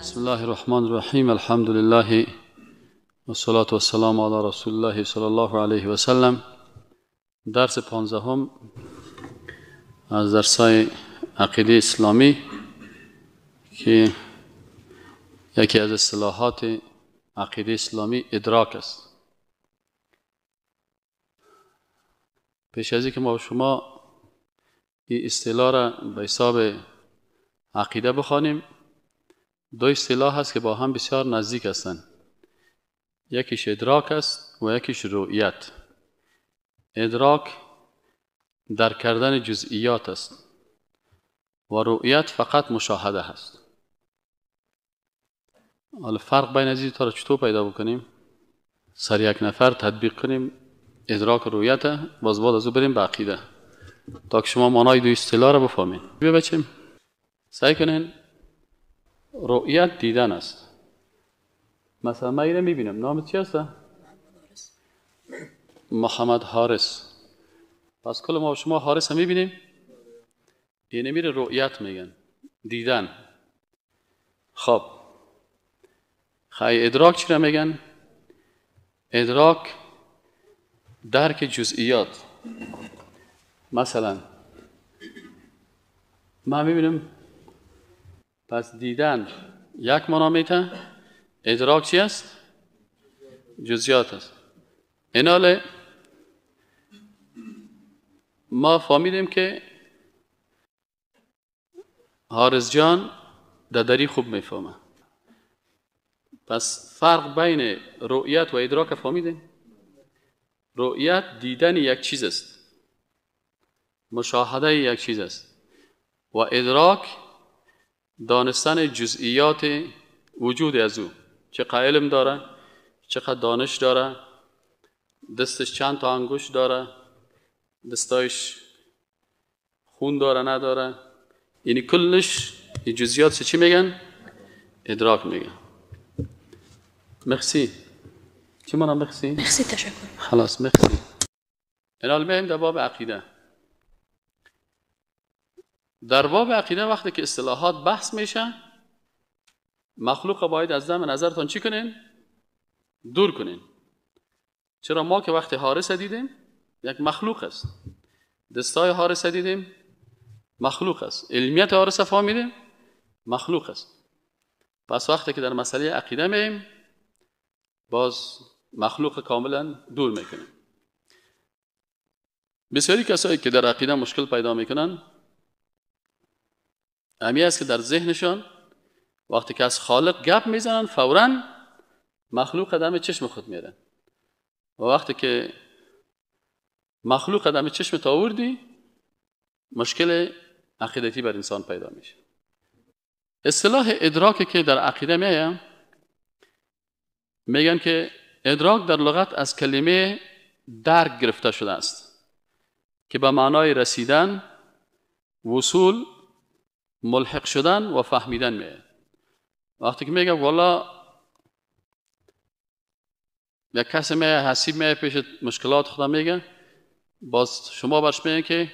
بسم الله الرحمن الرحیم. الحمد لله والصلاة والسلام علی رسول الله صلی الله علیه و سلم. درس 15 از درس‌های عقیده اسلامی که یکی از اصطلاحات عقیده اسلامی ادراک است. پیش از اینکه ما شما این اصطلاح را به حساب عقیده بخوانیم، دو اصطلاح هست که با هم بسیار نزدیک هستند. یکیش ادراک است و یکیش رؤیت. ادراک در کردن جزئیات است و رؤیت فقط مشاهده هست. حالا فرق بین از این تا را چطور پیدا بکنیم؟ سر یک نفر تطبیق کنیم ادراک و رؤیت، باز بعد از او بریم به عقیده تا که شما معنای دو اصطلاح را بفهمین. بیا بچیم سعی کنین. رؤیت دیدن است. مثلا من اینو میبینم، نام چی هست؟ محمد حارس. پس کل ما شما حارس هم میبینیم، اینه میره رؤیت میگن، دیدن. خب خیلی ادراک چی را میگن؟ ادراک درک جزئیات. مثلا من میبینم، پس دیدن یک معنا میته، ادراک چی است؟ جزئیات است. ایناله ما فهمیدیم که حارس جان دری خوب میفهمه. پس فرق بین رؤیت و ادراک فهمیدیم؟ رؤیت دیدن یک چیز است، مشاهده یک چیز است، و ادراک دانستن جزئیات وجود از او، چقدر علم داره، چقدر دانش داره، دستش چند تا انگشت داره، دستایش خون داره نداره، یعنی کلش این جزئیات چی میگن؟ ادراک میگن. مرسی. چی مانا مرسی؟ مرسی، تشکر. خلاص مرسی. اینال میایم در باب عقیده. در باب عقیده وقتی که اصطلاحات بحث میشه، مخلوق باید از دم نظرتان چی کنین؟ دور کنین. چرا؟ ما که وقتی حارس دیدیم یک مخلوق است، دستای حارس دیدیم مخلوق است، علمیت حارس فهمیدیم مخلوق است. پس وقتی که در مسئله عقیده میایم باز مخلوق کاملا دور میکنیم. بسیاری کسایی که در عقیده مشکل پیدا میکنن همی است که در ذهنشان وقتی که از خالق گپ میزنن فوراً مخلوق دم چشم خود میرن، و وقتی که مخلوق دم چشم تا آوردی مشکل عقیدتی بر انسان پیدا میشه. اصطلاح ادراک که در عقیده میایم، میگن که ادراک در لغت از کلمه درک گرفته شده است که به معنای رسیدن، وصول، ملحق شدن و فهمیدن میاد. وقتی که میگه والا یک کسی میه حسیب میه پیش مشکلات خدا میگه، باز شما برش میگه که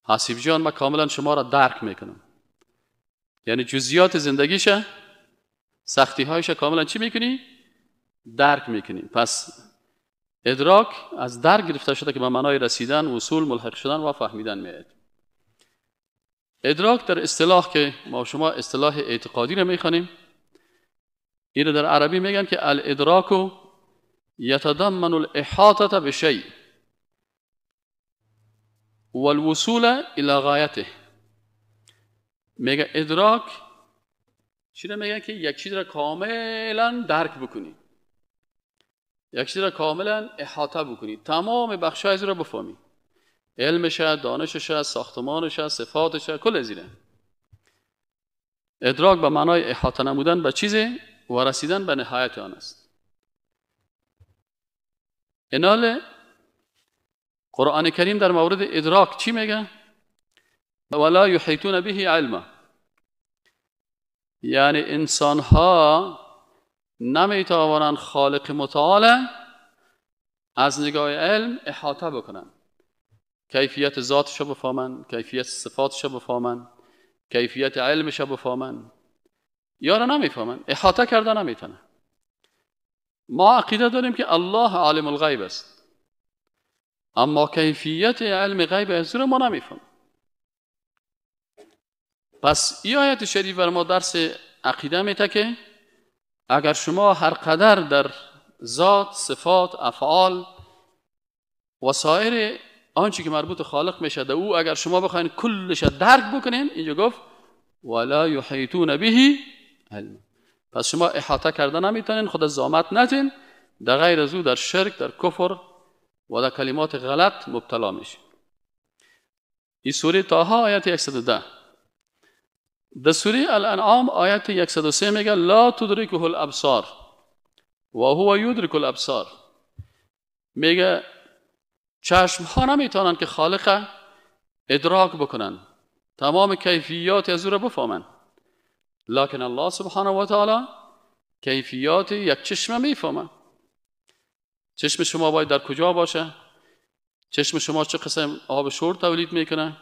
حسیب جان من کاملا شما را درک میکنم، یعنی جزئیات زندگیشه، سختی هایشه کاملا چی میکنی؟ درک میکنی. پس ادراک از درک گرفته شده که به معنای رسیدن، وصول، ملحق شدن و فهمیدن میاد. ادراک در اصطلاح که ما شما اصطلاح اعتقادی رو میخوانیم، این در عربی میگن که الادراک یتضمن الاحاطه بشیء والوصول الى غایته. میگه ادراک چی رو میگن؟ که یک چیز را کاملا درک بکنی، یک چیز را کاملا احاطه بکنی، تمام بخش‌های از رو بفهمی، علمش، دانشش، ساختمانش، صفاتش، کل از اینه. ادراک به معنای احاطه نمودن به چیزی و رسیدن به نهایت آن است. اینال قرآن کریم در مورد ادراک چی میگه؟ ولا یحیطون به علما، یعنی انسان ها نمیتوانند خالق متعال از نگاه علم احاطه بکنن، کیفیت ذاتش رو بفهمن، کیفیت صفاتش رو بفهمن، کیفیت علمش رو بفهمن. یا را نمیفهمن، احاطه کرده نمیتونه. ما عقیده داریم که الله عالم الغیب است، اما کیفیت علم غیب از ما نمیفهمیم. پس این آیت شریف بر ما درس عقیده میده که اگر شما هر قدر در ذات، صفات، افعال و سایر آنچه که مربوط خالق میشه در او اگر شما بخواین کلش درک بکنین، اینجا گفت ولا یحیطون به علم. پس شما احاطه کرده نمیتونین، خود زامت نتین، در غیر از او در شرک، در کفر و در کلمات غلط مبتلا میشین. این سوره طه آیت 110. در سوره الانعام آیت 103 میگه لا تدرکه الابصار و هو یدرک الابصار. میگه چشم ها نمیتونن که خالق ادراک بکنن، تمام کیفیات از او را بفهمن، لکن الله سبحانه و تعالی کیفیات یک چشم میفهمه. چشم شما باید در کجا باشه، چشم شما چه قسم آب شور تولید میکنه،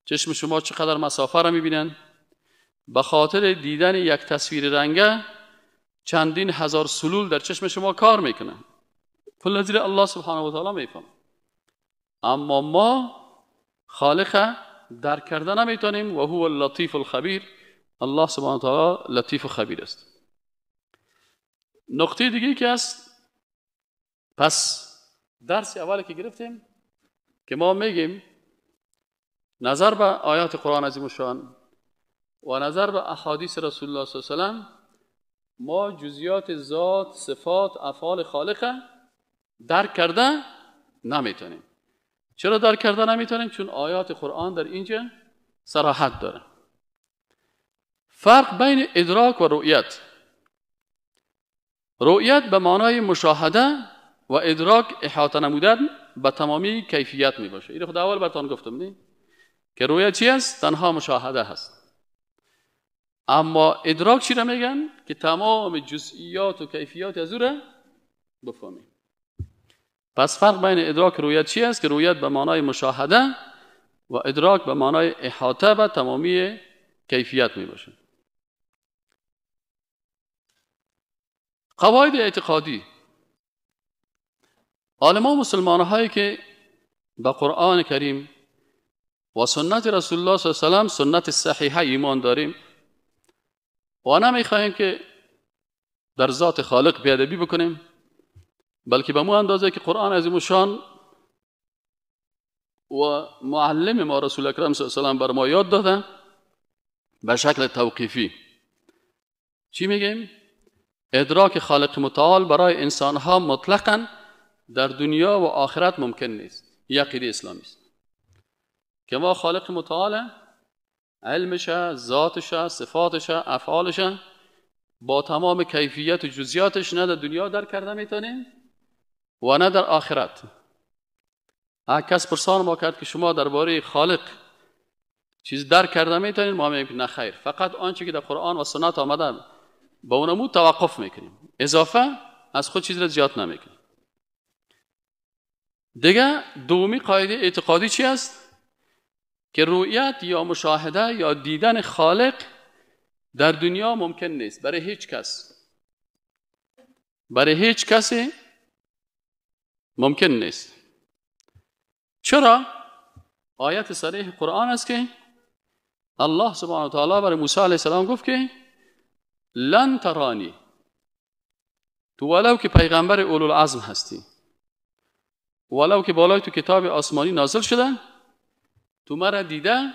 چشم شما چقدر مسافه را میبینن. به خاطر دیدن یک تصویر رنگه چندین هزار سلول در چشم شما کار میکنه. کل زیر الله سبحانه و تعالی میفهمه. اما ما خالق درک کرده نمیتونیم. و هو اللطیف الخبیر. الله سبحانه و تعالی لطیف و خبیر است. نقطه دیگه که است، پس درس اولی که گرفتیم که ما میگیم نظر به آیات قرآن عظیم الشان و نظر به احادیث رسول الله صلی الله علیه و سلم ما جزئیات ذات، صفات، افعال خالق درک کرده نمیتونیم. چرا درک کرده نمیتونیم؟ چون آیات قرآن در اینجا صراحت داره. فرق بین ادراک و رؤیت. رؤیت به معنای مشاهده و ادراک احاطه نمودن به تمامی کیفیت می باشه. این خود اول براتون گفتم نه که رؤیت چی است؟ تنها مشاهده هست. اما ادراک چی را میگن؟ که تمام جزئیات و کیفیات از او را بفهمیم. پس فرق بین ادراک و رؤیت چی است؟ که رؤیت به معنای مشاهده و ادراک به معنای احاطه به تمامی کیفیت می باشه. قواعد اعتقادی عالمان مسلمان هایی که به قرآن کریم و سنت رسول الله صلی الله علیه و سلم، سنت صحیحه ایمان داریم و نمیخواهیم که در ذات خالق بیادبی بکنیم، بلکه به مو اندازه که قرآن عظیم الشان و معلم ما رسول اکرم صلی الله علیه و سلم بر ما یاد داده به شکل توقیفی. چی میگیم؟ ادراک خالق متعال برای انسانها مطلقاً در دنیا و آخرت ممکن نیست. این عقیده اسلامی است که ما خالق متعال علمش، ذاتش، صفاتش، افعالش با تمام کیفیت و جزئیاتش نه در دنیا درک کرده میتونیم و نه در آخرت. کس پرسان ما کرد که شما درباره خالق چیز درک کرده میتونید؟ ما میگیم نه خیر، فقط آنچه که در قرآن و سنت آمده با اونمو توقف میکنیم، اضافه از خود چیز را زیاد نمیکنیم. دیگه دومی قاعده اعتقادی چی است؟ که رؤیت یا مشاهده یا دیدن خالق در دنیا ممکن نیست برای هیچ کس، برای هیچ کسی ممکن نیست. چرا؟ آیت صریح قرآن است که الله سبحانه و تعالی برای موسی علیه السلام گفت که لن ترانی، تو ولو که پیغمبر اولوالعزم هستی، ولو که بالای تو کتاب آسمانی نازل شده، تو مرا دیده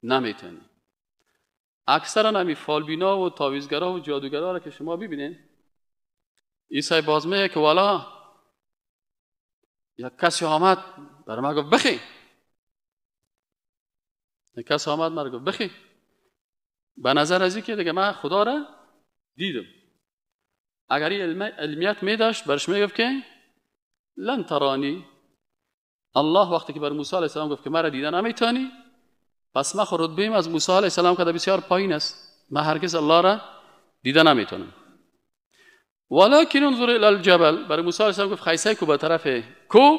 نمیتونی. اکثرا همی فالبینا و تعویذگرا و جادوگرا را که شما ببینین، عیسی باز میگه که والا یک کسی آمد برای ما گفت بخی، یک کسی آمد مرا گفت بخی، به نظر از که دیگه من خدا را دیدم. اگر این علمیت می داشت برش می گفت که لن ترانی. الله وقتی که بر موسی علیه السلام گفت که مرا دیده نمیتونی، پس من خود رتبه‌ام از موسی علیه السلام که بسیار پایین است، من هرگز الله را دیده نمیتونم. ولکن انظر الی الجبل، برای موسی علیه السلام گفت خیسه کو به طرف کو،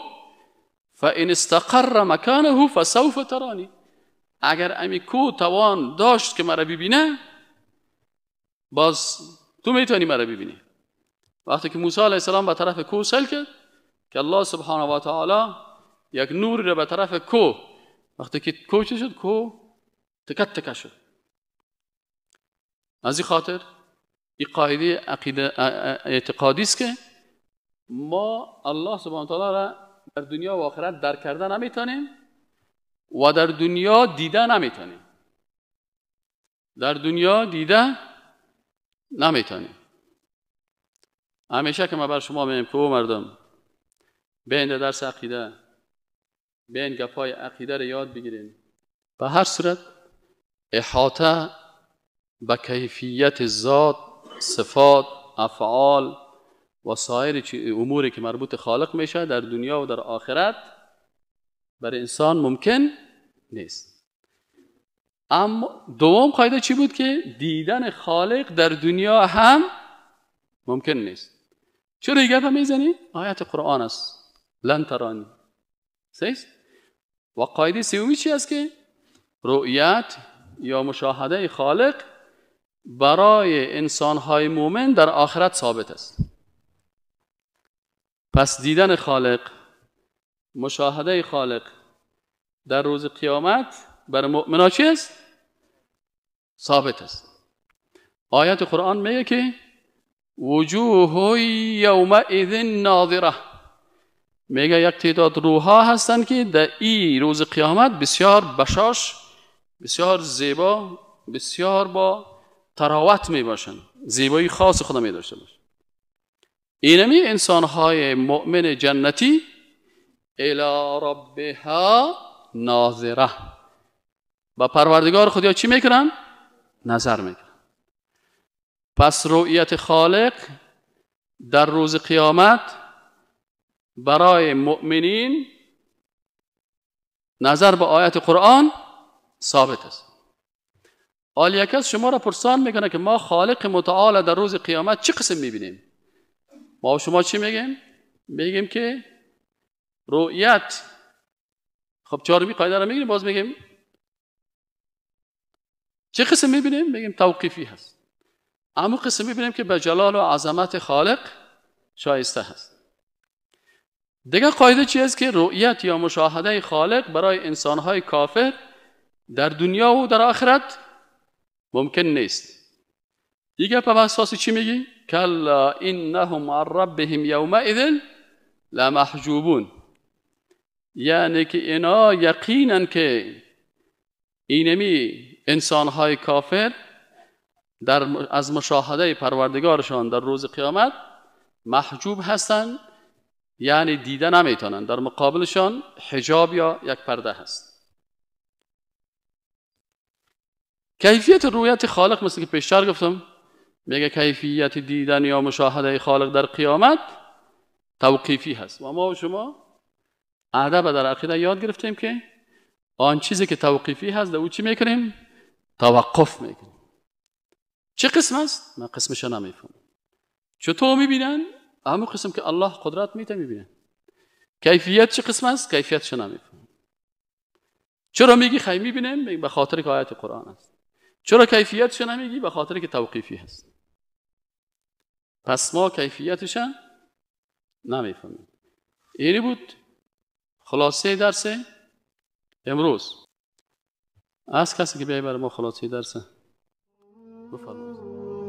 فان استقر مکانه فسوف ترانی. اگر امی کو توان داشت که مرا ببینه، باز تو میتونی مرا ببینی. وقتی که موسی علیه السلام به طرف کوه سیل کرد که الله سبحانه و تعالی یک نور را به طرف کوه، وقتی که کوه چه شد؟ کوه تکت تکه شد. از این خاطر این قاعده عقیده اعتقادی است که ما الله سبحانه و تعالی را در دنیا و آخرت درک کرده نمیتونیم و در دنیا دیده نمیتونیم. در دنیا دیده نمیتونیم. همیشه که ما بر شما میگم که او مردم بیاین در درس عقیده، بیاین گپای عقیده را یاد بگیرین. به هر صورت احاطه به کیفیت ذات، صفات، افعال و سایر اموری که مربوط خالق میشه در دنیا و در آخرت برای انسان ممکن نیست. اما دوم قاعده چی بود؟ که دیدن خالق در دنیا هم ممکن نیست. چرا این گپ میزنی؟ آیت قرآن است، لن ترانی. صحیح؟ و قاعده سومی چی است؟ که رؤیت یا مشاهده خالق برای انسانهای مؤمن در آخرت ثابت است. پس دیدن خالق، مشاهده خالق در روز قیامت بر مؤمنا چی است؟ ثابت است. آیت قرآن میگه که وجوه یومئذ ناظره، میگه یک تعداد روحها هستند که در این روز قیامت بسیار بشاش، بسیار زیبا، بسیار با تراوت می باشند، زیبایی خاص خود می داشته باشند. اینمی انسانهای مؤمن جنتی الی ربها ناظره، با پروردگار خود یا چی میکنن؟ نظر میکنن. پس رؤیت خالق در روز قیامت برای مؤمنین نظر به آیت قرآن ثابت است. حال یک از شما را پرسان میکنه که ما خالق متعال در روز قیامت چه قسم میبینیم؟ ما و شما چی میگیم؟ میگیم که رؤیت، خب چهارمی قاعده را میگیم، باز میگیم چه قسم میبینیم؟ میگیم توقیفی هست. اما قسم میبینیم که به جلال و عظمت خالق شایسته هست. دیگه قاعده چی است؟ که رؤیت یا مشاهده خالق برای انسانهای کافر در دنیا و در آخرت ممکن نیست. دیگه په اساس چی میگی؟ کلا انهم عن ربهم یومئذ لمحجوبون، یعنی که اینا یقینا که اینمی انسانهای کافر در از مشاهده پروردگارشان در روز قیامت محجوب هستند، یعنی دیده نمیتونن، در مقابلشان حجاب یا یک پرده هست. کیفیت رویت خالق مثل که پیشتر گفتم، میگه کیفیت دیدن یا مشاهده خالق در قیامت توقیفی هست. و ما و شما ادب در عقیده یاد گرفتیم که آن چیزی که توقیفی هست در او چی میکنیم؟ توقف میکنیم. چه قسم است؟ من قسمش نمیفهمم. چطور میبینن؟ همون قسم که الله قدرت میده میبینن. کیفیت چه قسم است؟ کیفیتش نمیفهمم. چرا میگی خی میبینیم؟ میگی به خاطر که آیت قرآن است. چرا کیفیتش نمیگی؟ به خاطر که توقیفی هست. پس ما کیفیتش نمیفهمیم. اینی بود خلاصه درس امروز. از کسی که بیای برای ما خلاصه درس بفرمایید.